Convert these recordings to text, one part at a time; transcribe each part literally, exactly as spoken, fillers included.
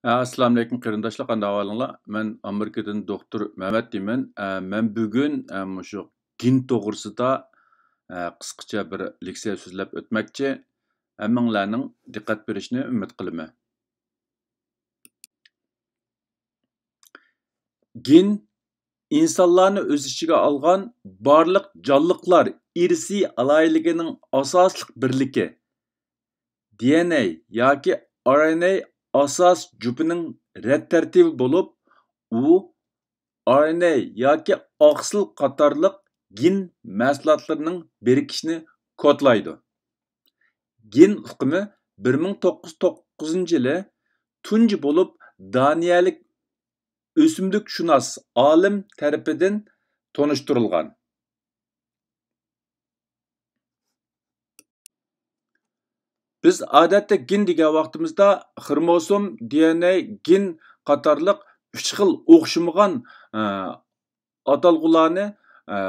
ئەسسالامۇئەلەيكۇم قېرىنداشلار، قانداق ئەھۋالىڭلار؟ مەن ئامېرىكىدىن دوختۇر مەمەت دەيمەن. ئە، مەن بۈگۈن، ئە، مۇشۇ گېن توغرىسىدا، ئە، قىسقىچە بىر لېكسىيە سۆزلەپ ئۆتمەكچى. ھەممىڭلارنىڭ دىققەت بېرىشىنى ئۈمىد قىلىمەن. گېن ئىنسانلارنى ئۆز ئىچىگە ئالغان بارلىق جانلىقلار ئىرسىي ئالاھىدىلىكىنىڭ ئاساسلىق بىرلىكى. دى ئېن ئەي ياكى ئار ئېن ئەي ئاساس جۈپىنىڭ رەت تەرتىپى بولۇپ، ئۇ ئار ئېن ئەي ياكى ئاقسىل قاتارلىق گېن مەھسۇلاتلىرىنىڭ بىرىكىشىنى كودلايدۇ. گېن ئۇقۇمى بىر مىڭ توققۇز يۈز توققۇزىنچى يىلى تۇنجى بولۇپ دانىيەلىك ئۆسۈملۈكشۇناس ئالىم تەرىپىدىن تونۇشتۇرۇلغان. بىز ئادەتتە گېن دېگەن ۋاقتىمىزدا خروموسوم، دى ئېن ئەي، گېن قاتارلىق ئۈچ خىل ئوخشىمىغان، ئە، ئاتالغۇلارنى، ئە،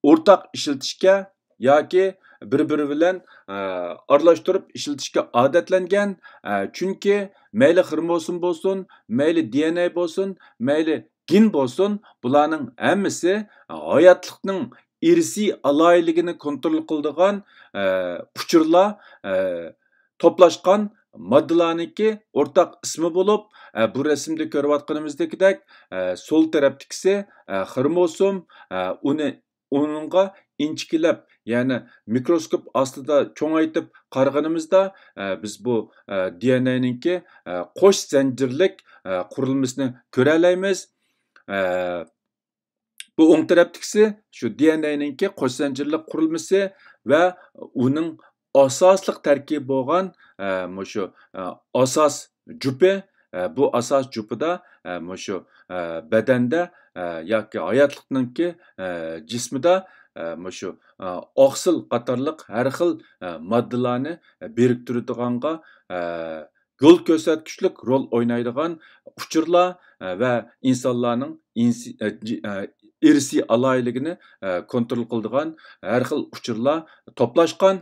ئورتاق ئىشلىتىشكە ياكى بىر-بىرى بىلەن، ئە، ئارىلاشتۇرۇپ ئىشلىتىشكە ئادەتلەنگەن. ئە، چۈنكى مەيلى خروموسوم بولسۇن، مەيلى دى ئېن ئەي بولسۇن، مەيلى گېن بولسۇن، بۇلارنىڭ ھەممىسى ھاياتلىقنىڭ ئىرسىي ئالاھىدىلىكىنى كونترول قىلىدىغان، ئە، ئۇچۇرلار، ئە، توپلاشقان ماددىلارنىڭكى ئورتاق ئىسمى بولۇپ، ئە، بۇ رەسىمدە كۆرۈۋاتقىنىمىزدىكىدەك، ئە، سول تەرەپتىكىسى، ئە، خروموسوم، ئە، ئۇنى، ئۇنىڭغا ئىنچىكىلەپ، يەنى مىكروسكوپ ئاستىدا چوڭايتىپ قارىغىنىمىزدا، ئە، بىز بۇ، ئە، دى ئېن ئەينىڭكى، ئە، قوش زەنجىرلىك، ئە، قۇرۇلمىسىنى كۆرەلەيمىز. ئە، بۇ ئوڭ تەرەپتىكىسى شۇ دى ئېن ئەينىڭكى قوش زەنجىرلىك قۇرۇلمىسى ۋە ئۇنىڭ ئاساسلىق تەركىبى بولغان، ئە، مۇشۇ، ئە، ئاساس جۈپى، ئە، بۇ ئاساس جۈپىدە، ئە، مۇشۇ، ئە، بەدەندە، ئە، ياكى ھاياتلىقنىڭكى، ئە، جىسمىدا، ئە، مۇشۇ، ئە، ئاقسىل قاتارلىق ھەر خىل، ئە، ماددىلارنى بىرىكتۈرىدىغانغا، ئە، يول كۆرسەتكۈچلۈك رول ئوينايدىغان ئۇچۇرلار، ئە، ۋە ئىنسانلارنىڭ ئىنسى-، ئە، جى-، ئە، ئىرسىي ئالاھىدىلىكىنى، ئە، كونترول قىلىدىغان ھەر خىل ئۇچۇرلار توپلاشقان.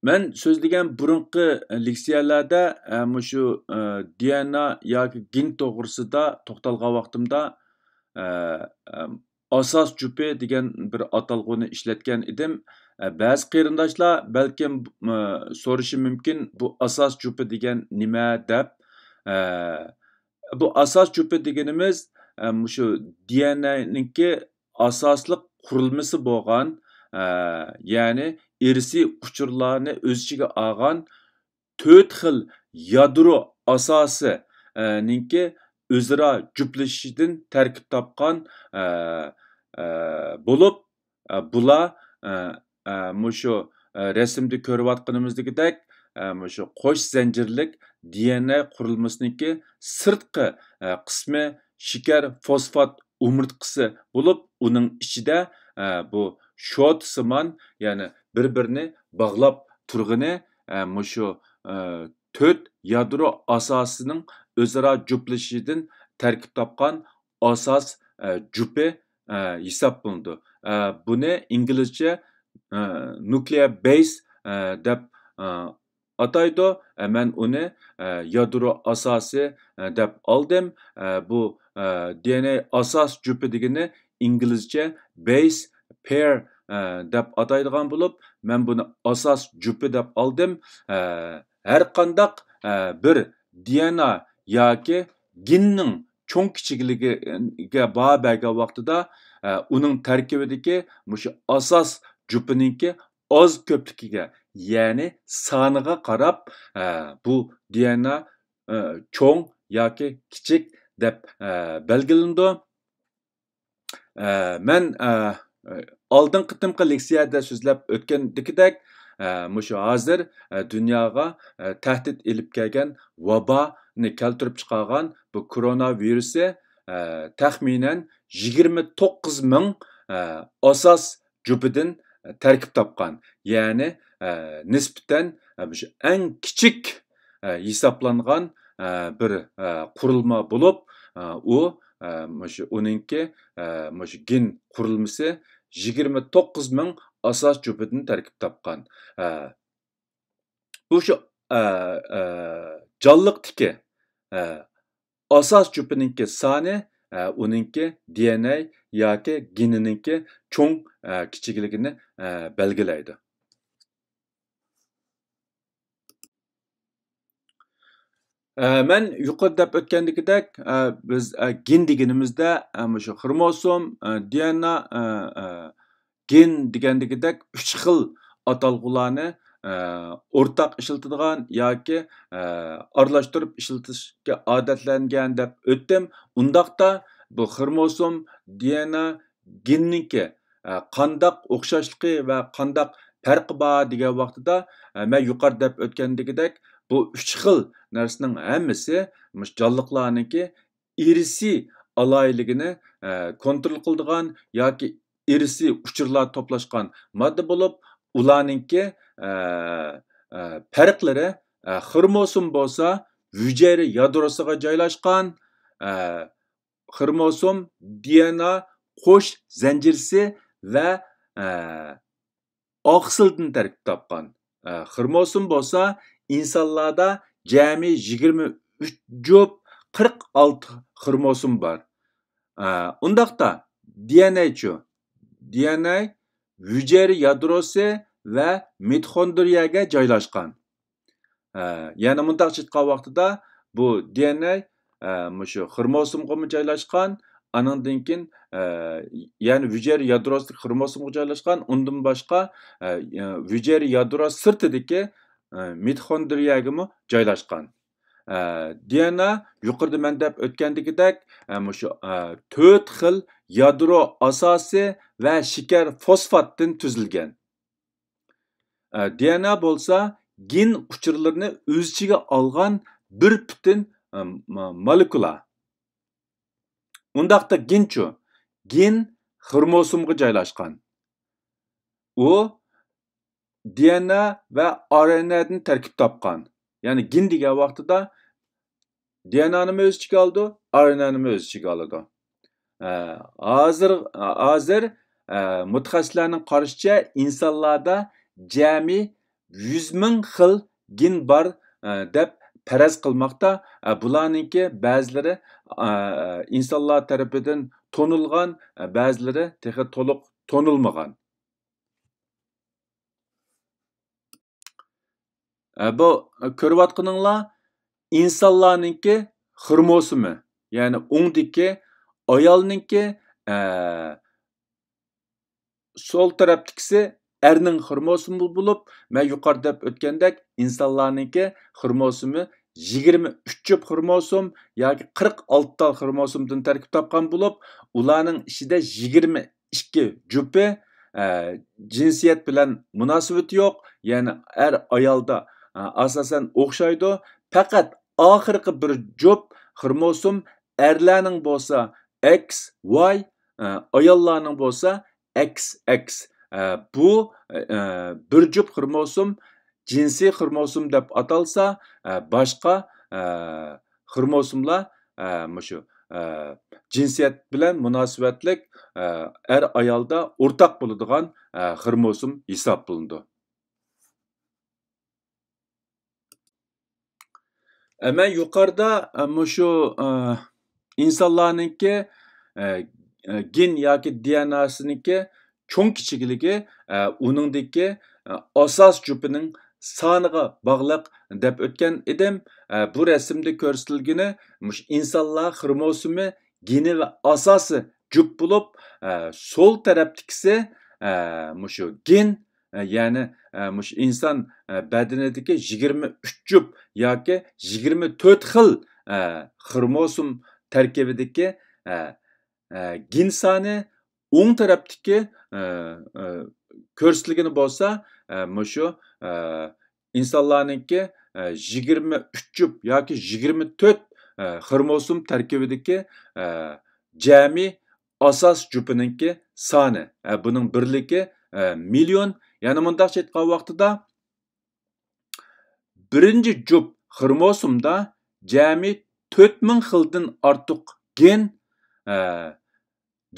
مەن سۆزلىگەن بۇرۇنقى لېكسىيەلەردە، ئە، مۇشۇ، ئە، دى ئېن ئەي ياكى گېن توغرىسىدا توختالغان ۋاقتىمدا، ئە، ئە، ئاساس جۈپى دېگەن بىر ئاتالغۇنى ئىشلەتكەن ئىدىم. ئە، بەزى قېرىنداشلار بەلكىم، ئە، سورىشى مۇمكىن، بۇ ئاساس جۈپى دېگەن نېمە دەپ. ئە، بۇ ئاساس جۈپى دېگىنىمىز، ئە، مۇشۇ دى ئېن ئەينىڭكى ئاساسلىق قۇرۇلمىسى بولغان، ئە، يەنى ئىرسىي ئۇچۇرلارنى ئۆز ئىچىگە ئالغان تۆت خىل يادرو ئاساسى، ئە، نىڭكى ئۆزئارا جۈپلىشىشىدىن تەركىب تاپقان، ئە، ئە، بولۇپ، ئە، بۇلار، ئە، ئە، مۇشۇ، ئە، رەسىمدە كۆرۈۋاتقىنىمىزدىكىدەك، ئە، مۇشۇ قوش زەنجىرلىك دى ئېن ئەي قۇرۇلمىسىنىڭكى سىرتقى، ئە، قىسمى شېكەر فوسفات ئومۇرتقىسى بولۇپ، ئۇنىڭ ئىچىدە، ئە، بۇ شوتىسىمان، يەنى بىر-بىرىنى باغلاپ تۇرغىنى، ئە، مۇشۇ، ئە، تۆت يادرو ئاساسىنىڭ ئۆزئارا جۈپلىشىشىدىن تەركىب تاپقان ئاساس، ئە، جۈپى، ئە، ھېسابلىنىدۇ. ئە، بۇنى ئىنگلىزچە، ئە، نۇكلېئار بەيس، ئە، دەپ، ئە، ئاتايدۇ. ئە، مەن ئۇنى، ئە، يادرو ئاساسى، ئە، دەپ ئالدىم. ئە، بۇ، ئە، دى ئېن ئەي ئاساس جۈپى دېگىنى ئىنگلىزچە بەيس پېير، ئە، دەپ ئاتايدىغان بولۇپ، مەن بۇنى ئاساس جۈپى دەپ ئالدىم. ئە، ھەر قانداق، ئە، بىر دى ئېن ئەي ياكى گېننىڭ چوڭ كىچىكلىكىگە باھا بەرگەن ۋاقتىدا، ئە، ئۇنىڭ تەركىبىدىكى مۇشۇ ئاساس جۈپىنىڭكى ئاز كۆپلۈكىگە، يەنى سانىغا قاراپ، ئە، بۇ دى ئېن ئەي، ئە، چوڭ ياكى كىچىك دەپ، ئە، بەلگىلىنىدۇ. ئە، مەن، ئە، ئالدىنقى قېتىمقى لېكسىيەدە سۆزلەپ ئۆتكەندىكىدەك، ئە، مۇشۇ ھازىر، ئە، دۇنياغا، ئە، تەھدىت ئېلىپ كەلگەن ۋابانى كەلتۈرۈپ چىقارغان بۇ كورونا ۋىرۇسى، ئە، تەخمىنەن يىگىرمە توققۇز مىڭ، ئە، ئاساس جۈپىدىن تەركىب تاپقان. يەنى، ئە، نىسبەتەن، ئە، مۇشۇ ئەڭ كىچىك، ئە، ھېسابلانغان، ئە، بىر، ئە، قۇرۇلما بولۇپ، ئە، ئۇ، ئە، مۇشۇ ئۇنىڭكى، ئە، مۇشۇ گېن قۇرۇلمىسى يىگىرمە توققۇز مىڭ ئاساس جۈپىدىن تەركىب تاپقان. ئە، بۇ شۇ، ئە، ئە، جانلىقتىكى، ئە، ئاساس جۈپىنىڭكى سانى، ئە، ئۇنىڭكى دى ئېن ئەي ياكى گېنىنىڭكى چوڭ، ئە، كىچىكلىكىنى، ئە، بەلگىلەيدۇ. ئە، مەن يۇقىرىدا دەپ ئۆتكەندىكىدەك، ئە، بىز، ئە، گېن دېگىنىمىزدە، ئە، مۇشۇ خروموسوم، ئە، دى ئېن ئە، ئە، ئە، گېن دېگەندىكىدەك ئۈچ خىل ئاتالغۇلارنى، ئە، ئورتاق ئىشلىتىدىغان ياكى، ئە، ئارىلاشتۇرۇپ ئىشلىتىشكە ئادەتلەنگەن دەپ ئۆتتۈم. ئۇنداقتا بۇ خروموسوم، دى ئېن ئە، گېننىڭكى، ئە، قانداق ئوخشاشلىقى ۋە قانداق پەرقى بار دېگەن ۋاقتىدا، ئە، مەن يۇقىرىدا دەپ ئۆتكەندىكىدەك، بۇ ئۈچ خىل نەرسىنىڭ ھەممىسى مۇشۇ جانلىقلارنىڭكى ئىرسىي ئالاھىدىلىكىنى، ئە، كونترول قىلىدىغان ياكى ئىرسىي ئۇچۇرلار توپلاشقان ماددا بولۇپ، ئۇلارنىڭكى، ئە، ئە، پەرقلىرى، ئە، خروموسوم بولسا ھۈجەيرە يادروسىغا جايلاشقان، ئە، خروموسوم، دى ئېن ئە قوش زەنجىرىسى ۋە، ئە، ئاقسىلدىن تەركىب تاپقان. ئە، خروموسوم بولسا ئىنسانلاردا جەمئىي يىگىرمە ئۈچ جۈپ، قىرىق ئالتە خروموسوم بار. ئە، ئۇنداقتا دى ئېن ئەيچۇ؟ دى ئېن ئەي ھۈجەيرە يادروسى ۋە مىتوخوندرىيەگە جايلاشقان. ئە، يەنى مۇنداقچە ئېيتقان ۋاقتىدا، بۇ دى ئېن ئەي، ئە، مۇشۇ خروموسومغىمۇ جايلاشقان، ئانىڭدىن كېيىن، ئە، يەنى ھۈجەيرە يادروسىدىكى خروموسومغا جايلاشقان، ئۇندىن باشقا، ئە، ھۈجەيرە يادرو سىرتىدىكى، ئە، مىتوخوندرىيەگىمۇ جايلاشقان. ئە، دى ئېن ئە يۇقىرىدا مەن دەپ ئۆتكەندىكىدەك، ئە، مۇشۇ، ئە، تۆت خىل يادرو ئاساسى ۋە شېكەر فوسفاتتىن تۈزۈلگەن. ئە، دى ئېن ئە بولسا گېن ئۇچۇرلىرىنى ئۆز ئىچىگە ئالغان بىر پۈتۈن، ئە، ما-، مولېكۇلا. ئۇنداقتا گېنچۇ؟ گېن خروموسومغا جايلاشقان. ئۇ دى ئېن ئە ۋە ئار ئېن ئەدىن تەركىب تاپقان. يەنى گېن دېگەن ۋاقتىدا دى ئېن ئەنىمۇ ئۆز ئىچىگە ئالىدۇ، ئار ئېن ئەنىمۇ ئۆز ئىچىگە ئالىدۇ. ئە، ھازىر، ھازىر، ئە، مۇتەخەسسىسلەرنىڭ قارىشىچە، ئىنسانلاردا جەمئىي يۈز مىڭ خىل گېن بار، ئە، دەپ پەرەز قىلماقتا. ئە، بۇلارنىڭكى بەزىلىرى، ئە، ئىنسانلار تەرىپىدىن تونۇلغان، ئە، بەزىلىرى تېخى تولۇق تونۇلمىغان. ئە، بۇ كۆرۈۋاتقىنىڭلار ئىنسانلارنىڭكى خروموسومى، يەنى ئوڭدىكى، ئايالنىڭكى، ئە، سول تەرەپتىكىسى ئەرنىڭ خروموسومى بولۇپ، مەن يۇقىرىدا دەپ ئۆتكەندەك، ئىنسانلارنىڭكى خروموسومى يىگىرمە ئۈچ جۈپ خروموسوم ياكى قىرىق ئالتە تال خروموسومدىن تەركىب تاپقان بولۇپ، ئۇلارنىڭ ئىچىدە يىگىرمە ئىككى جۈپى، ئە، جىنسىيەت بىلەن مۇناسىۋىتى يوق، يەنى ئەر ئايالدا، ئە، ئاساسەن ئوخشايدۇ. پەقەت ئاخىرقى بىر جۈپ خروموسوم ئەرلەرنىڭ بولسا ئېكس ۋاي، ئە، ئاياللارنىڭ بولسا ئېكس ئېكس. ئە، بۇ، ئە، بىر جۈپ خروموسوم جىنسىي خروموسوم دەپ ئاتالسا، ئە، باشقا، ئە، خروموسوملار، ئە، مۇشۇ، ئە، جىنسىيەت بىلەن مۇناسىۋەتلىك، ئە، ئەر ئايالدا ئورتاق بولىدىغان، ئە، خروموسوم ھېسابلىنىدۇ. ئە، مەن يۇقىرىدا، ئە، مۇشۇ، ئە، ئىنسانلارنىڭكى، ئە، ئە، گېن ياكى دى ئېن ئەسىنىڭكى چوڭ كىچىكلىكى، ئە، ئۇنىڭدىكى، ئە، ئاساس جۈپىنىڭ سانىغا باغلىق دەپ ئۆتكەن ئىدىم. ئە، بۇ رەسىمدە كۆرسىتىلگىنى مۇشۇ ئىنسانلار خروموسومى، گېنى ۋە ئاساسى جۈپ بولۇپ، ئە، سول تەرەپتىكىسى، ئە، مۇشۇ گېن، ئە، يەنى، ئە، مۇشۇ ئىنسان، ئە، بەدىنىدىكى يىگىرمە ئۈچ جۈپ ياكى يىگىرمە تۆت خىل، ئە، خروموسوم تەركىبىدىكى، ئە، ئە، گېن سانى، ئوڭ تەرەپتىكى، ئە، ئە، كۆرسىتىلگىنى بولسا، ئە، مۇشۇ، ئە، ئىنسانلارنىڭكى، ئە، يىگىرمە ئۈچ جۈپ ياكى يىگىرمە تۆت، ئە، خروموسوم تەركىبىدىكى، ئە، جەمئىي ئاساس جۈپىنىڭكى سانى، ئە، بۇنىڭ بىرلىكى، ئە، مىليون. يەنى مۇنداقچە ئېيتقان ۋاقتىدا، بىرىنچى جۈپ خروموسومدا جەمئىي تۆت مىڭ خىلدىن ئارتۇق گېن، ئە،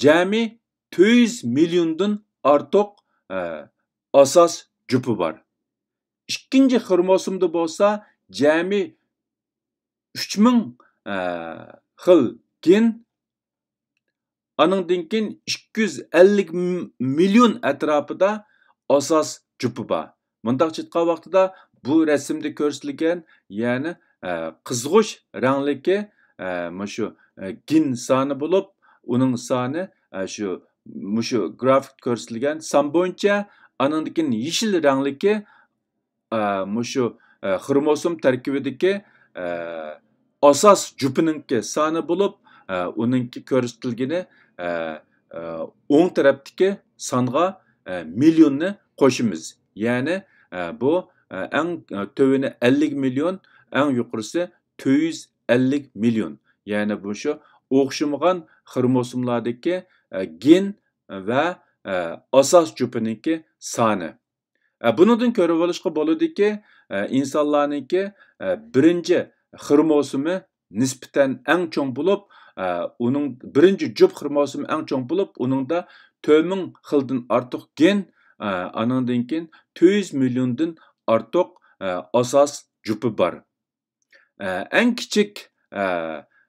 جەمئىي تۆت يۈز مىليوندىن ئارتۇق، ئە، ئاساس جۈپى بار. ئىككىنچى خروموسومدا بولسا جەمئىي ئۈچ مىڭ، ئە، خىل گېن، ئانىڭدىن كېيىن ئىككى يۈز ئەللىك مىليون ئەتراپىدا ئاساس جۈپى بار. مۇنداقچە ئېيتقان ۋاقتىدا بۇ رەسىمدە كۆرسىتىلگەن، يەنى، ئە، قىزغۇچ رەڭلىكى، ئە، مۇشۇ، ئە، گېن سانى بولۇپ، ئۇنىڭ سانى، ئە، شۇ، مۇشۇ گرافىكتا كۆرسىتىلگەن سان بويىچە، ئانىڭدىن كېيىن يېشىل رەڭلىكى، ئە، مۇشۇ، ئە، خروموسوم تەركىبىدىكى، ئە، ئاساس جۈپىنىڭكى سانى بولۇپ، ئە، ئۇنىڭكى كۆرسىتىلگىنى، ئە، ئە، ئوڭ تەرەپتىكى سانغا، ئە، مىليوننى قوشىمىز. يەنى، ئە، بۇ، ئە، ئەڭ، ئە، تۆۋىنى ئەللىك مىليون، ئەڭ يۇقىرىسى تۆت يۈز ئەللىك مىليون. يەنى مۇشۇ ئوخشىمىغان خروموسوملاردىكى، ئە، گېن ۋە، ئە، ئاساس جۈپىنىڭكى سانى. ئە، بۇنىڭدىن كۆرۈۋېلىشقا بولىدۇكى، ئە، ئىنسانلارنىڭكى، ئە، بىرىنچى خروموسومى نىسبەتەن ئەڭ چوڭ بولۇپ، ئە، ئۇنىڭ بىرىنچى جۈپ خروموسومى ئەڭ چوڭ بولۇپ، ئۇنىڭدا تۆت مىڭ خىلدىن ئارتۇق گېن، ئە، ئانىڭدىن كېيىن تۆت يۈز مىليوندىن ئارتۇق، ئە، ئاساس جۈپى بار. ئە، ئەڭ كىچىك، ئە،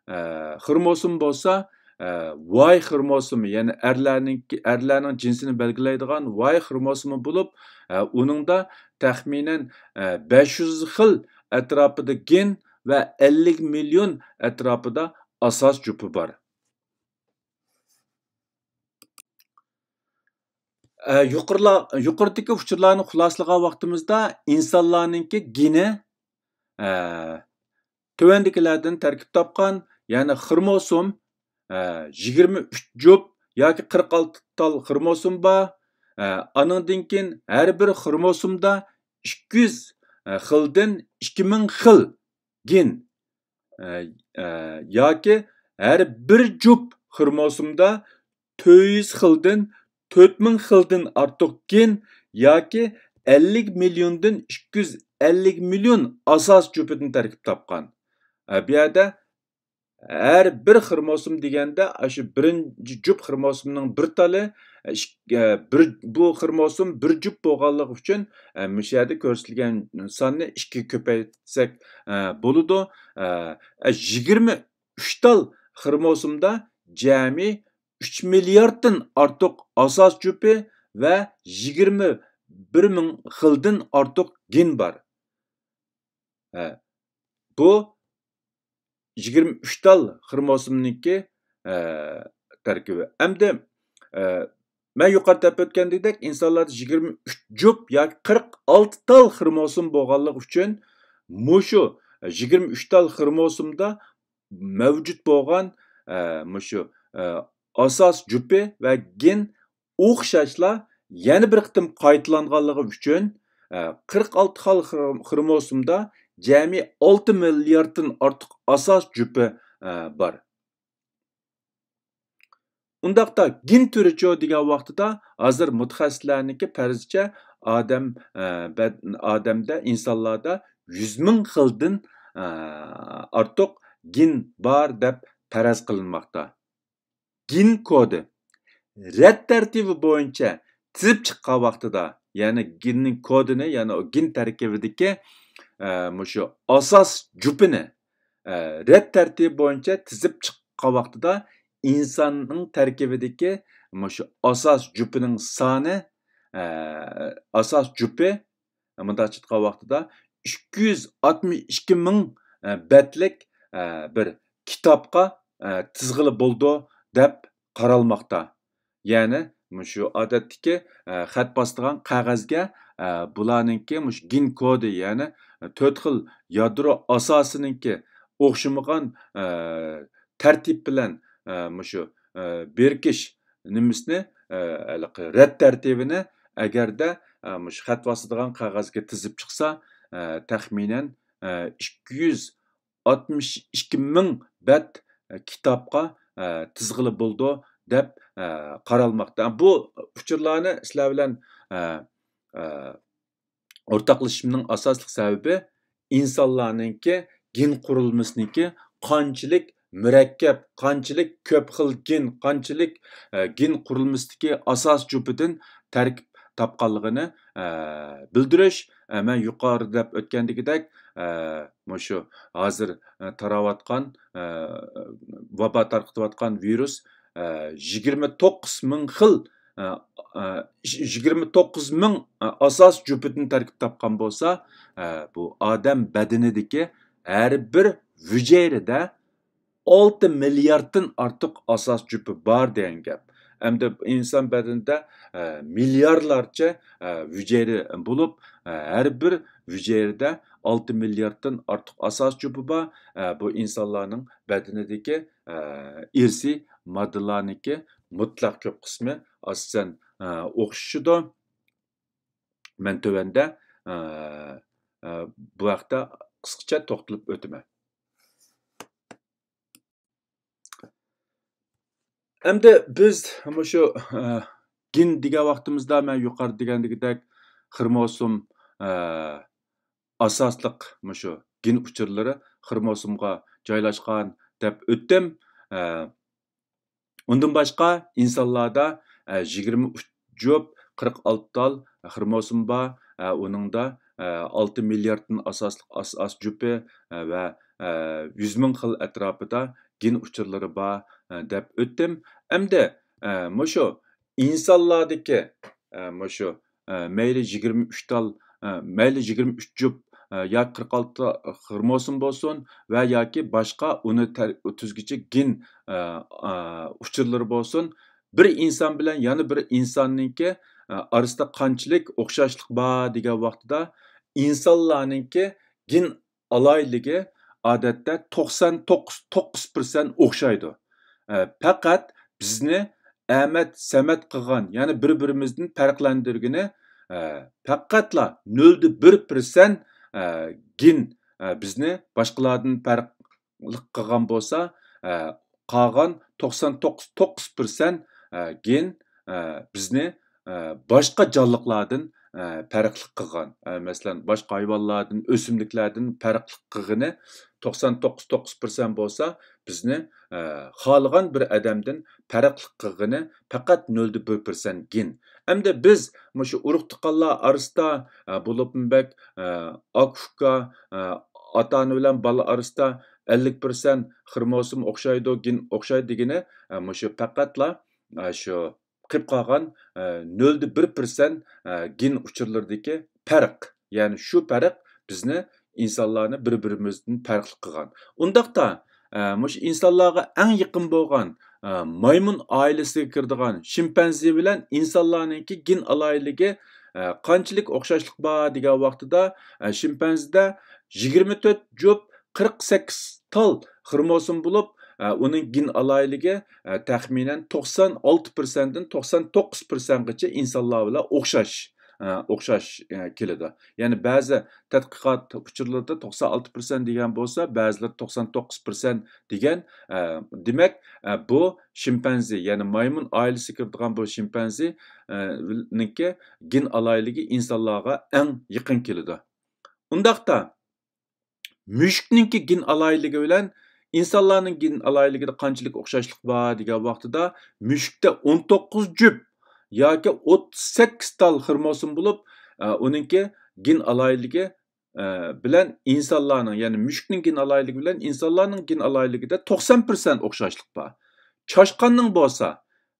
ئە، خروموسوم بولسا، ئە، ۋاي خروموسومى، يەنى ئەرلەرنىڭكى، ئەرلەرنىڭ جىنسىنى بەلگىلەيدىغان ۋاي خروموسومى بولۇپ، ئە، ئۇنىڭدا تەخمىنەن، ئە، بەش يۈز خىل ئەتراپىدا گېن ۋە ئەللىك مىليون ئەتراپىدا ئاساس جۈپى بار. ئە، يۇقىرىلا-، يۇقىرىدىكى ئۇچۇرلارنى خۇلاسىلىغان ۋاقتىمىزدا ئىنسانلارنىڭكى گېنى، ئە، تۆۋەندىكىلەردىن تەركىب تاپقان، يەنى خروموسوم، ئە، يىگىرمە ئۈچ جۈپ ياكى قىرىق ئالتە تال خروموسوم بار. ئە، ئانىڭدىن كېيىن ھەر بىر خروموسومدا ئىككى يۈز خىلدىن ئىككى مىڭ خىل گېن، ئە، ئە، ياكى ھەر بىر جۈپ خروموسومدا تۆت يۈز خىلدىن، تۆت مىڭ خىلدىن ئارتۇق گېن ياكى ئەللىك مىليوندىن ئىككى يۈز ئەللىك مىليون ئاساس جۈپىدىن تەركىب تاپقان. ئە، بۇ يەردە ھەر بىر خروموسوم دېگەندە، ئاشۇ بىرىنچى جۈپ خروموسومنىڭ بىر تالى، ئىك-، ئە، بىر، بۇ خروموسوم بىر جۈپ بولغانلىقى ئۈچۈن، ئە، مۇشۇ يەردە كۆرسىتىلگەن ساننى ئىككىگە كۆپەيتسەك، ئە، بولىدۇ. ئە، ئە، يىگىرمە ئۈچ تال خروموسومدا جەمئىي ئۈچ مىلياردتىن ئارتۇق ئاساس جۈپى ۋە يىگىرمە بىر مىڭ خىلدىن ئارتۇق گېن بار. ھە، بۇ يىگىرمە ئۈچ تال خروموسومنىڭكى، ئە، تەركىبى. ئەمدى، ئە، مەن يۇقىرىدا دەپ ئۆتكەندەك، ئىنسانلاردا يىگىرمە ئۈچ جۈپ ياكى قىرىق ئالتە تال خروموسوم بولغانلىقى ئۈچۈن، مۇشۇ يىگىرمە ئۈچ تال خروموسومدا مەۋجۇت بولغان، ئە، مۇشۇ، ئە، ئاساس جۈپى ۋە گېن ئوخشاشلا يەنە بىر قېتىم قايتىلانغانلىقى ئۈچۈن، ئە، قىرىق ئالتە خىل خرو-، خروموسومدا جەمئىي ئالتە مىلياردتىن ئارتۇق ئاساس جۈپى، ئە، بار. ئۇنداقتا گېن تۈرىچۇ دېگەن ۋاقتىدا، ھازىر مۇتەخەسسىسلەرنىڭكى پەرىزىچە ئادەم، ئە، بەد-، ئادەمدە، ئىنسانلاردا يۈز مىڭ خىلدىن، ئە، ئارتۇق گېن بار دەپ پەرەز قىلىنماقتا. گېن كودى رەت تەرتىبى بويىچە تىزىپ چىققان ۋاقتىدا، يەنى گېننىڭ كودىنى، يەنى ئۇ گېن تەركىبىدىكى، ئە، مۇشۇ ئاساس جۈپىنى، ئە، رەت تەرتىبى بويىچە تىزىپ چىققان ۋاقتىدا ئىنساننىڭ تەركىبىدىكى مۇشۇ ئاساس جۈپىنىڭ سانى، ئە، ئاساس جۈپى مۇنداقچە ئېيتقان ۋاقتىدا ئىككى يۈز ئاتمىش ئىككى مىڭ، ئە، بەتلىك، ئە، بىر كىتابقا، ئە، تىزغىلى بولىدۇ دەپ قارالماقتا. يەنى مۇشۇ ئادەتتىكى، ئە، خەت باسىدىغان قەغەزگە، ئە، بۇلارنىڭكى مۇشۇ گېن كودى، يەنى تۆت خىل يادرو ئاساسىنىڭكى ئوخشىمىغان، ئە، تەرتىپ بىلەن، ئە، مۇشۇ، ئە، بىرىكىش نېمىسىنى، ئە، ھېلىقى رەت تەرتىبىنى ئەگەردە، ئە، مۇشۇ خەت باسىدىغان قەغەزگە تىزىپ چىقسا، ئە، تەخمىنەن، ئە، ئىككى يۈز ئاتمىش ئىككى مىڭ بەت، ئە، كىتابقا، ئە، تىزغىلى بولىدۇ دەپ، ئە، قارالماقتا. بۇ ئۇچۇرلارنى سىلەر بىلەن، ئە، ئە، ئورتاقلىشىشىمنىڭ ئاساسلىق سەۋەبى ئىنسانلارنىڭكى گېن قۇرۇلمىسىنىڭكى قانچىلىك مۇرەككەپ، قانچىلىك كۆپ خىل گېن، قانچىلىك، ئە، گېن قۇرۇلمىسىدىكى ئاساس جۈپىدىن تەركىب، تاپقانلىقىنى، ئە، بىلدۈرۈش. ئە، مەن يۇقىرىدا دەپ ئۆتكەندىكىدەك، ئە، مۇشۇ ھازىر، ئە، تاراۋاتقان، ئە، ۋابا تارقىتىۋاتقان ۋىرۇس، ئە، يىگىرمە توققۇز مىڭ خىل، ئە، ئە، يىگىرمە توققۇز مىڭ، ئە، ئاساس جۈپىدىن تەركىب تاپقان بولسا، ئە، بۇ ئادەم بەدىنىدىكى ھەر بىر ھۈجەيرىدە ئالتە مىلياردتىن ئارتۇق ئاساس جۈپى بار دېگەن گەپ. ئەمدى ئىنسان بەدىنىدە، ئە، مىليارلارچە، ئە، ھۈجەيرە بولۇپ، ئە، ھەر بىر ھۈجەيرىدە ئالتە مىلياردتىن ئارتۇق ئاساس جۈپى بار. ئە، بۇ ئىنسانلارنىڭ بەدىنىدىكى، ئە، ئىرسىي ماددىلارنىڭكى مۇتلەق كۆپ قىسمى ئاساسەن، ئە، ئوخشىشىدۇ. مەن تۆۋەندە، ئە، ئە، بۇ ھەقتە قىسقىچە توختىلىپ ئۆتىمەن. ئەمدى بىز مۇشۇ، ئە، گېن دېگەن ۋاقتىمىزدا مەن يۇقىرىدا دېگەندىكىدەك خروموسوم، ئە، ئاساسلىق مۇشۇ گېن ئۇچۇرلىرى خروموسومغا جايلاشقان دەپ ئۆتتۈم. ئە، ئۇندىن باشقا ئىنسانلاردا، ئە، يىگىرمە ئۈچ جۈپ، قىرىق ئالتە تال خروموسوم بار. ئە، ئۇنىڭدا، ئە، ئالتە مىلياردتىن ئاساسلىق ئاس-، ئاس جۈپى، ئە، ۋە، ئە، يۈز مىڭ خىل ئەتراپىدا گېن ئۇچۇرلىرى بار، ئە، دەپ ئۆتتۈم. ئەمدى، ئە، مۇشۇ ئىنسانلاردىكى، ئە، مۇشۇ، ئە، مەيلى يىگىرمە ئۈچ تال، ئە، مەيلى يىگىرمە ئۈچ جۈپ، ئە، ياكى قىرىق ئالتە خروموسوم بولسۇن ۋە ياكى باشقا ئۇنى تەر-، تۈزگۈچى گېن، ئە، ئە، ئۇچۇرلىرى بولسۇن، بىر ئىنسان بىلەن يەنە بىر ئىنساننىڭكى، ئە، ئارىسىدا قانچىلىك ئوخشاشلىق بار دېگەن ۋاقتىدا، ئىنسانلارنىڭكى گېن ئالاھىدىلىكى ئادەتتە توقسان توققۇز، توققۇز پىرسەنت ئوخشايدۇ. ئە، پەقەت بىزنى ئەمەت سەمەت قىلغان، يەنى بىر-بىرىمىزدىن پەرقلەندۈرگىنى، ئە، پەقەتلا نۆلدە بىر پىرسەنت، ئە، گېن، ئە، بىزنى باشقىلاردىن پەرقلىق قىلغان بولسا، ئە، قالغان توقسان توققۇز، توققۇز پىرسەنت، ئە، گېن، ئە، بىزنى، ئە، باشقا جانلىقلاردىن، ئە، پەرقلىق قىلغان، ئە، مەسىلەن، باشقا ھايۋانلاردىن، ئۆسۈملۈكلەردىن پەرقلىق قىلغىنى توقسان توققۇز، توققۇز پىرسەنت بولسا، بىزنى، ئە، خالىغان بىر ئادەمدىن پەرقلىق قىلغىنى پەقەت نۆلدە بىر پىرسەنت گېن. ئەمدى بىز مۇشۇ ئۇرۇق-تۇغقانلار ئارىسىدا، ئە، بولۇپمۇ بەك، ئە، ئاكا-ئۇكا، ئە، ئاتا-ئانا بىلەن بالا ئارىسىدا ئەللىك پىرسەنت خروموسوم ئوخشايدۇ، گېن ئوخشايدۇ دېگىنى، ئە، مۇشۇ پەقەتلا، ئە، شۇ قېلىپ قالغان، ئە، نۆلدە بىر پىرسەنت، ئە، گېن ئۇچۇرلىرىدىكى پەرق. يەنى شۇ پەرق بىزنى، ئىنسانلارنى بىر-بىرىمىزدىن پەرقلىق قىلغان. ئۇنداقتا، ئە، مۇشۇ ئىنسانلارغا ئەڭ يېقىن بولغان، ئە، مايمۇن ئائىلىسىگە كىرىدىغان شىمپەنزې بىلەن ئىنسانلارنىڭكى گېن ئالاھىدىلىكى، ئە، قانچىلىك ئوخشاشلىق بار دېگەن ۋاقتىدا، ئە، شىمپەنزىدە يىگىرمە تۆت جۈپ قىرىق سەككىز تال خروموسوم بولۇپ، ئە، ئۇنىڭ گېن ئالاھىدىلىكى، ئە، تەخمىنەن توقسان ئالتە پىرسەنتتىن توقسان توققۇز پىرسەنتقىچە ئىنسانلار بىلەن ئوخشاش، ئە، ئوخشاش، ئە، كېلىدۇ. يەنى بەزى تەتقىقات ئۇچۇرلىرىدا توقسان ئالتە پىرسەنت دېگەن بولسا، بەزىلىرى توقسان توققۇز پىرسەنت دېگەن. ئە، دېمەك، ئە، بۇ شىمپەنزې، يەنى مايمۇن ئائىلىسىگە كىرىدىغان بۇ شىمپەنزې، ئە، نىڭكى گېن ئالاھىدىلىكى ئىنسانلارغا ئەڭ يېقىن كېلىدۇ. ئۇنداقتا، مۈشۈكنىڭكى گېن ئالاھىدىلىكى بىلەن ئىنسانلارنىڭ گېن ئالاھىدىلىكىدە قانچىلىك ئوخشاشلىق بار دېگەن ۋاقتىدا، مۈشۈكتە ئون توققۇز جۈپ ياكى ئوتتۇز سەككىز تال خروموسوم بولۇپ، ئە، ئۇنىڭكى گېن ئالاھىدىلىكى، ئە، بىلەن ئىنسانلارنىڭ، يەنى مۈشۈكنىڭ گېن ئالاھىدىلىكى بىلەن ئىنسانلارنىڭ گېن ئالاھىدىلىكىدە توقسان پىرسەنت ئوخشاشلىق بار. چاشقاننىڭ بولسا،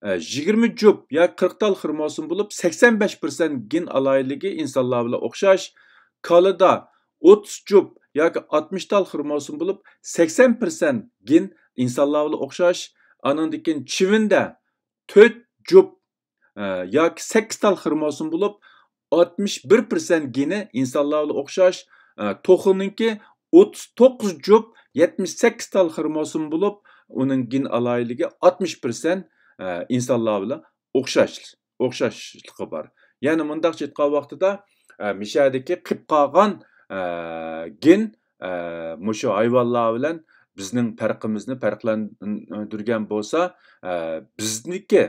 ئە، يىگىرمە جۈپ ياكى قىرىق تال خروموسوم بولۇپ، سەكسەن بەش پىرسەنت گېن ئالاھىدىلىكى ئىنسانلار بىلەن ئوخشاش. كالىدا ئوتتۇز جۈپ ياكى ئاتمىش تال خروموسوم بولۇپ، سەكسەن پىرسەنت گېن ئىنسانلار بىلەن ئوخشاش. ئانىڭدىن كېيىن چىۋىندە تۆت جۈپ، ئە، ياكى سەككىز تال خروموسوم بولۇپ، ئاتمىش بىر پىرسەنت گېنى ئىنسانلار بىلەن ئوخشاش. ئە، توخۇنىڭكى ئوتتۇز توققۇز جۈپ، يەتمىش سەككىز تال خروموسوم بولۇپ، ئۇنىڭ گېن ئالاھىدىلىكى ئاتمىش پىرسەنت، ئە، ئىنسانلار بىلەن ئوخشاش، ئوخشاشلىقى بار. يەنى مۇنداقچە ئېيتقان ۋاقتىدا، ئە، مىشەدىكى قېلىپ قالغان، ئە، گېن، ئە، مۇشۇ ھايۋانلار بىلەن بىزنىڭ پەرقىمىزنى پەرقلەندۈرگەن بولسا، ئە، بىزنىڭكى،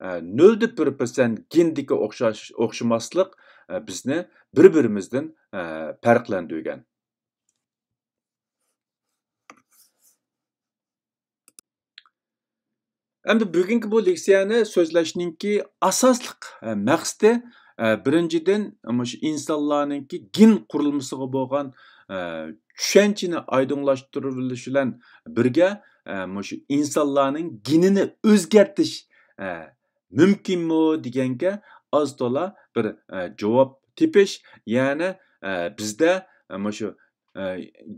ئە، نۆلدە بىر پىرسەنت گېندىكى ئوخشاش، ئوخشىماسلىق، ئە، بىزنى بىر-بىرىمىزدىن، ئە، پەرقلەندۈرگەن. ئەمدى بۈگۈنكى بۇ لېكسىيەنى سۆزلەشنىڭكى ئاساسلىق، ئە، مەقسىتى، ئە، بىرىنچىدىن، مۇشۇ ئىنسانلارنىڭكى گېن قۇرۇلمىسىغا بولغان، ئە، چۈشەنچىنى ئايدىڭلاشتۇرۇۋېلىش بىلەن بىرگە، ئە، مۇشۇ ئىنسانلارنىڭ گېنىنى ئۆزگەرتىش، ئە، مۇمكىنمۇ دېگەنگە ئاز تولا بىر، ئە، جاۋاب تېپىش، يەنى، ئە، بىزدە، ئە، مۇشۇ، ئە،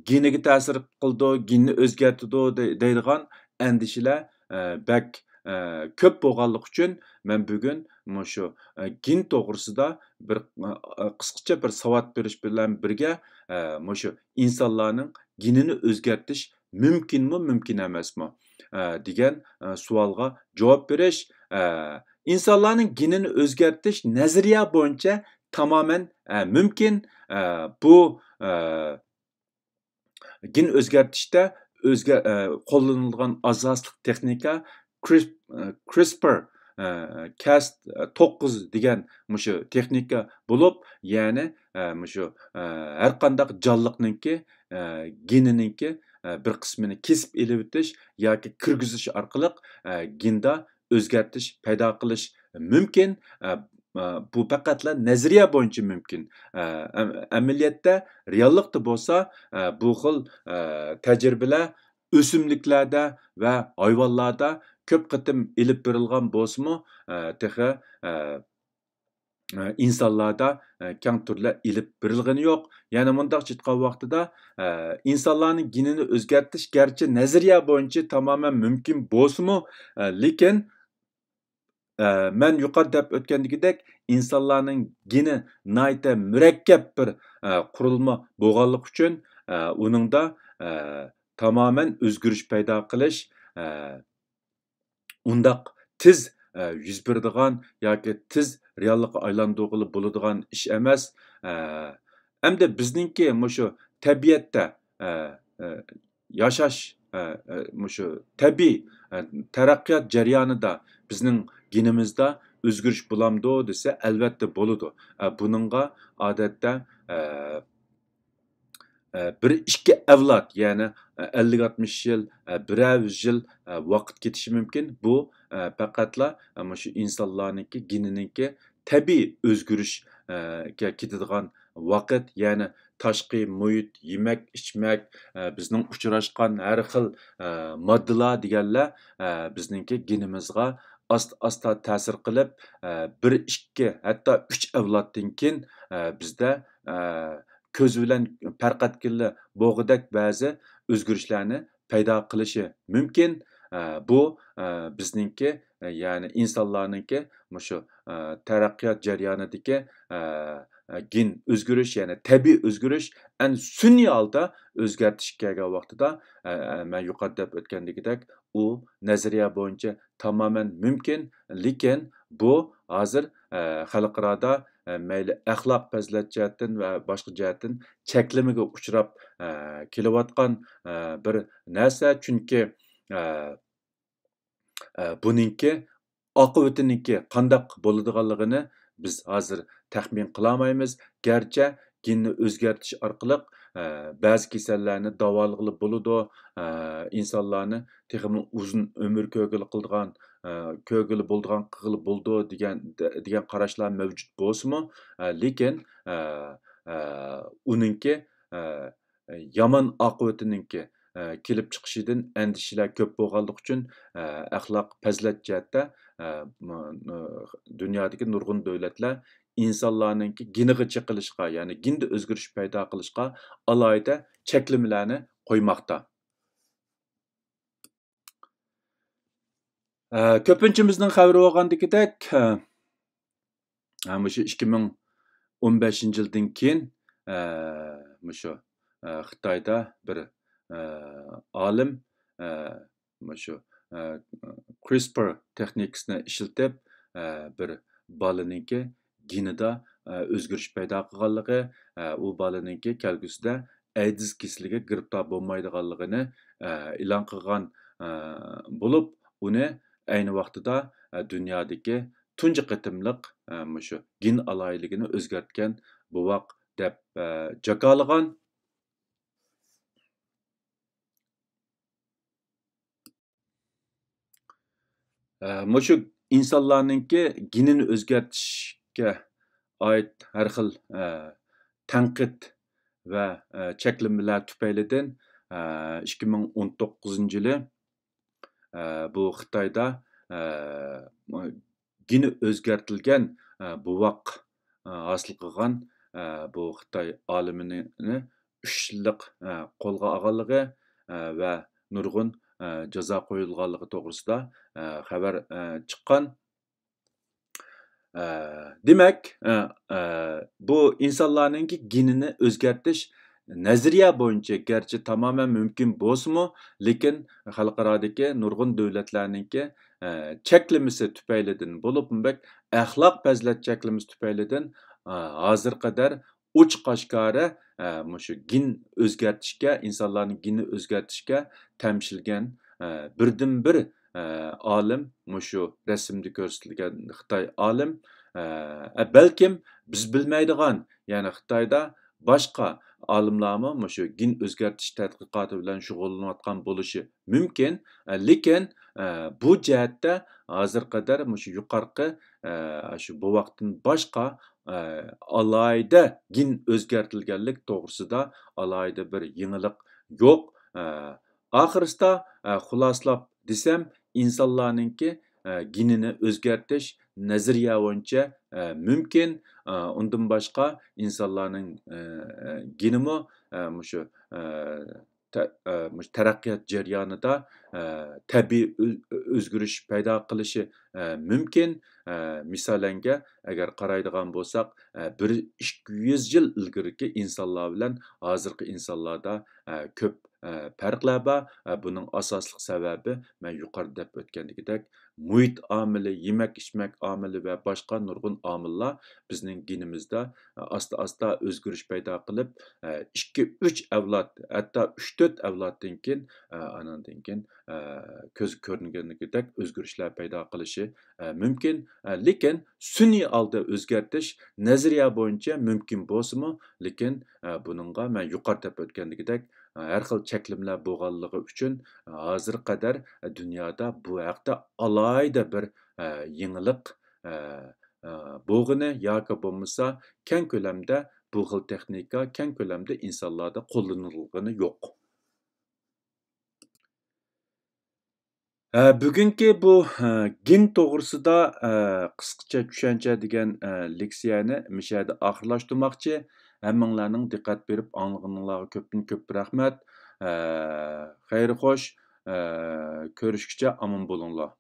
گېنىگە تەسىر قىلىدۇ، گېننى ئۆزگەرتىدۇ دەي-، دەيدىغان ئەندىشىلەر، ئە، بەك، ئە، كۆپ بولغانلىقى ئۈچۈن مەن بۈگۈن مۇشۇ، ئە، گېن توغرىسىدا بىر، ئە، قىسقىچە بىر ساۋات بېرىش بىلەن بىرگە، ئە، مۇشۇ ئىنسانلارنىڭ گېنىنى ئۆزگەرتىش مۇمكىنمۇ، مۇمكىن ئەمەسمۇ، ئە، دېگەن، ئە، سوئالغا جاۋاب بېرىش. ئە، ئىنسانلارنىڭ گېنىنى ئۆزگەرتىش نەزەرىيە بويىچە تامامەن، ئە، مۇمكىن. ئە، بۇ، ئە، گېن ئۆزگەرتىشتە ئۆزگە-، ئە، قوللىنىلىدىغان ئاساسلىق تېخنىكا كرىس-، ئە، كرىسپىر، ئە، كاس توققۇز دېگەن مۇشۇ تېخنىكا بولۇپ، يەنى، ئە، مۇشۇ، ئە، ھەر قانداق جانلىقنىڭكى، ئە، گېنىنىڭكى، ئە، بىر قىسمىنى كېسىپ ئېلىۋېتىش ياكى كىرگۈزۈش ئارقىلىق، ئە، گېندا ئۆزگەرتىش پەيدا قىلىش مۇمكىن. ئە، ئە، بۇ پەقەتلا نەزەرىيە بويىچە مۇمكىن. ئە، ئەم-، ئەمەلىيەتتە، رېئاللىقتا بولسا، ئە، بۇ خىل، ئە، تەجرىبىلەر ئۆسۈملۈكلەردە ۋە ھايۋانلاردا كۆپ قېتىم ئېلىپ بېرىلغان بولسىمۇ، ئە، تېخى، ئە، ئە، ئىنسانلاردا، ئە، كەڭ تۈردە ئېلىپ بېرىلغىنى يوق. يەنى مۇنداقچە ئېيتقان ۋاقتىدا، ئە، ئىنسانلارنىڭ گېنىنى ئۆزگەرتىش گەرچە نەزەرىيە بويىچە تامامەن مۇمكىن بولسىمۇ، ئە، لېكىن، ئە، مەن يۇقىرىدا دەپ ئۆتكەندىكىدەك، ئىنسانلارنىڭ گېنى ناھايىتى مۇرەككەپ بىر، ئە، قۇرۇلما بولغانلىقى ئۈچۈن، ئە، ئۇنىڭدا، ئە، تامامەن ئۆزگىرىش پەيدا قىلىش، ئە، ئۇنداق تېز، ئە، يۈز بېرىدىغان ياكى تېز رېئاللىققا ئايلاندۇرغىلى بولىدىغان ئىش ئەمەس. ئە، ئەمدى بىزنىڭكى مۇشۇ تەبىئەتتە، ئە، ئە، ياشاش، ئە، ئە، مۇشۇ تەبىئىي، ئە، تەرەققىيات جەريانىدا بىزنىڭ گېنىمىزدا ئۆزگىرىش بولامدۇ دېسە، ئەلۋەتتە بولىدۇ. ئە، بۇنىڭغا ئادەتتە، ئە، ئە، بىر ئىككى ئەۋلاد، يەنى، ئە، ئەللىك ئاتمىش يىل، ئە، بىرەر يۈز يىل، ئە، ۋاقىت كېتىشى مۇمكىن. بۇ، ئە، پەقەتلا، ئە، مۇشۇ ئىنسانلارنىڭكى گېنىنىڭكى تەبىئىي ئۆزگىرىش، ئە، كە-، كېتىدىغان ۋاقىت، يەنى تاشقى مۇھىت، يېمەك، ئىچمەك، ئە، بىزنىڭ ئۇچراشقان ھەر خىل، ئە، ماددىلار دېگەنلەر، ئە، بىزنىڭكى گېنىمىزغا ئاستا-ئاستا تەسىر قىلىپ، ئە، بىر، ئىككى، ھەتتا ئۈچ ئەۋلادتىن كېيىن، ئە، بىزدە، ئە، كۆز بىلەن پەرقەتكىلى بولغۇدەك بەزى ئۆزگىرىشلەرنى پەيدا قىلىشى مۇمكىن. ئە، بۇ، ئە، بىزنىڭكى، ئە، يەنى ئىنسانلارنىڭكى مۇشۇ، ئە، تەرەققىيات جەريانىدىكى، ئە، ئە، گېن ئۆزگىرىش، يەنى تەبىئىي ئۆزگىرىش، ئەن سۈنئىي ھالدا ئۆزگەرتىشكە كەلگەن ۋاقتىدا، ئە، ئە، مەن يۇقىرىدا دەپ ئۆتكەندىكىدەك، ئۇ نەزەرىيە بويىچە تامامەن مۇمكىن، لېكىن بۇ ھازىر، ئە، خەلقئارادا، ئە، مەيلى ئەخلاق پەزىلەت جەھەتتىن ۋە باشقا جەھەتتىن چەكلىمىگە ئۇچراپ، ئە، كېلىۋاتقان، ئە، بىر نەرسە. چۈنكى، ئە، ئە، بۇنىڭكى ئاقىۋىتىنىڭكى قانداق بولىدىغانلىقىنى بىز ھازىر تەخمىن قىلالمايمىز. گەرچە گېننى ئۆزگەرتىش ئارقىلىق، ئە، بەزى كېسەللەرنى داۋالىغىلى بولىدۇ، ئە، ئىنسانلارنى تېخىمۇ ئۇزۇن ئۆمۈر كۆرگىلى قىلىدىغان، ئە، كۆرگىلى بولىدىغان قىلغىلى بولىدۇ دېگەن، دېگەن قاراشلار مەۋجۇت بولسىمۇ، ئە، لېكىن، ئە، ئە، ئۇنىڭكى، ئە، يامان ئاقىۋىتىنىڭكى، ئە، كېلىپ چىقىشىدىن ئەندىشىلەر كۆپ بولغانلىقى ئۈچۈن، ئە، ئەخلاق پەزىلەت جەھەتتە، ئە، م-، ن-، دۇنيادىكى نۇرغۇن دۆلەتلەر ئىنسانلارنىڭكى گېنىغا چېقىلىشقا، يەنى گېندا ئۆزگىرىش پەيدا قىلىشقا ئالاھىدە چەكلىمىلەرنى قويماقتا. ئە، كۆپىنچىمىزنىڭ خەۋىرى بولغاندىكىدەك، ئە، ئە، مۇشۇ ئىككى مىڭ ئون بەشىنچى يىلدىن كېيىن، ئە، مۇشۇ، ئە، خىتايدا بىر، ئە، ئالىم، ئە، مۇشۇ، ئە، كرىسپىر تېخنىكىسىنى ئىشلىتىپ، ئە، بىر بالىنىڭكى گېنىدا، ئە، ئۆزگىرىش پەيدا قىلغانلىقى، ئە، ئۇ بالىنىڭكى كەلگۈسىدە ئەيدىز كېسىلىگە گىرىپتار بولمايدىغانلىقىنى، ئە، ئېلان قىلغان، ئە، بولۇپ، ئۇنى ئەينى ۋاقتىدا، ئە، دۇنيادىكى تۇنجى قېتىملىق، ئە، مۇشۇ گېن ئالاھىدىلىكىنى ئۆزگەرتكەن بوۋاق دەپ، ئە، جاكارلىغان. ئە، مۇشۇ ئىنسانلارنىڭكى گېنىنى ئۆزگەرتىشكە ئائىت ھەر خىل، ئە، تەنقىد ۋە، ئە، چەكلىمىلەر تۈپەيلىدىن، ئە، ئىككى مىڭ ئون توققۇزىنچى يىلى، ئە، بۇ خىتايدا، ئە، گېنى ئۆزگەرتىلگەن، ئە، بوۋاق، ئە، ھاسىل قىلغان، ئە، بۇ خىتاي ئالىمىنى ئۈچ يىللىق، ئە، قولغا ئالغانلىقى، ئە، ۋە نۇرغۇن، ئە، جازا قويۇلغانلىقى توغرىسىدا، ئە، خەۋەر، ئە، چىققان. ئە، دېمەك، ئە، ئە، بۇ ئىنسانلارنىڭكى گېنىنى ئۆزگەرتىش نەزەرىيە بويىچە گەرچە تامامەن مۇمكىن بولسىمۇ، لېكىن خەلقئارادىكى نۇرغۇن دۆلەتلەرنىڭكى، ئە، چەكلىمىسى تۈپەيلىدىن، بولۇپمۇ بەك ئەخلاق پەزىلەت چەكلىمىسى تۈپەيلىدىن، ئە، ھازىرغا قەدەر ئوچۇق ئاشكارا، ئە، مۇشۇ گېن ئۆزگەرتىشكە، ئىنسانلارنىڭ گېنى ئۆزگەرتىشكە تەمشىلگەن، ئە، بىردىنبىر، ئە، ئالىم، مۇشۇ رەسىمدە كۆرسىتىلگەن خىتاي ئالىم. ئە، ئە، بەلكىم بىز بىلمەيدىغان، يەنى خىتايدا باشقا ئالىملارمۇ مۇشۇ گېن ئۆزگەرتىش تەتقىقاتى بىلەن شۇغۇللىنىۋاتقان بولۇشى مۇمكىن. ئە، لېكىن، ئە، بۇ جەھەتتە ھازىرغا قەدەر مۇشۇ يۇقارقى، ئە، شۇ بوۋاقتىن باشقا، ئە، ئالاھىدە گېن ئۆزگەرتىلگەنلىك توغرىسىدا ئالاھىدە بىر يېڭىلىق يوق. ئە، ئاخىرسىدا، ئە، خۇلاسىلاپ دېسەم، ئىنسانلارنىڭكى، ئە، گېنىنى ئۆزگەرتىش نەزەرىيە بويىچە، ئە، مۇمكىن. ئە، ئۇندىن باشقا ئىنسانلارنىڭ، ئە، گېنىمۇ، ئە، مۇشۇ، ئە، تە-، ئە، مۇشۇ تەرەققىيات جەريانىدا، ئە، تەبىئىي ئۆ-، ئۆزگىرىش پەيدا قىلىشى، ئە، مۇمكىن. ئە، مىسالەنگە، ئەگەر قارايدىغان بولساق، ئە، بىر ئىككى يۈز يىل ئىلگىرىكى ئىنسانلار بىلەن ھازىرقى ئىنسانلاردا، ئە، كۆپ، ئە، پەرقلەر بار. ئە، بۇنىڭ ئاساسلىق سەۋەبى مەن يۇقىرىدا دەپ ئۆتكەندىكىدەك، مۇھىت ئامىلى، يېمەك-ئىچمەك ئامىلى ۋە باشقا نۇرغۇن ئامىللار بىزنىڭ گېنىمىزدا، ئە، ئاستا-ئاستا ئۆزگىرىش پەيدا قىلىپ، ئە، ئىككى، ئۈچ ئەۋلاد، ھەتتا ئۈچ، تۆت ئەۋلادتىن كېيىن، ئە، ئانىڭدىن كېيىن، ئە، كۆزگە كۆرۈنگەندىكىدەك ئۆزگىرىشلەر پەيدا قىلىشى، ئە، مۇمكىن. ئە، لېكىن سۈنئىي ھالدا ئۆزگەرتىش نەزەرىيە بويىچە مۇمكىن بولسىمۇ، لېكىن، ئە، بۇنىڭغا مەن يۇقىرىدا دەپ ئۆتكەندىكىدەك، ئە، ھەر خىل چەكلىمىلەر بولغانلىقى ئۈچۈن، ئە، ھازىرغا قەدەر، ئە، دۇنيادا بۇ ھەقتە ئالاھىدە بىر، ئە، يېڭىلىق، ئە، ئە، بولغىنى ياكى بولمىسا كەڭ كۆلەمدە بۇ خىل تېخنىكا كەڭ كۆلەمدە ئىنسانلاردا قوللىنىلغىنى يوق. ئە، بۈگۈنكى بۇ، ئە، گېن توغرىسىدا، ئە، قىسقىچە چۈشەنچە دېگەن، ئە، لېكسىيەنى مۇشۇ يەردە ئاخىرلاشتۇرماقچى. ھەممىڭلارنىڭ دىققەت بېرىپ ئاڭلىغىنىڭلارغا كۆپتىن كۆپ رەھمەت. ئە، خەير خوش، ئە، كۆرۈشكىچە ئامان بولۇڭلار.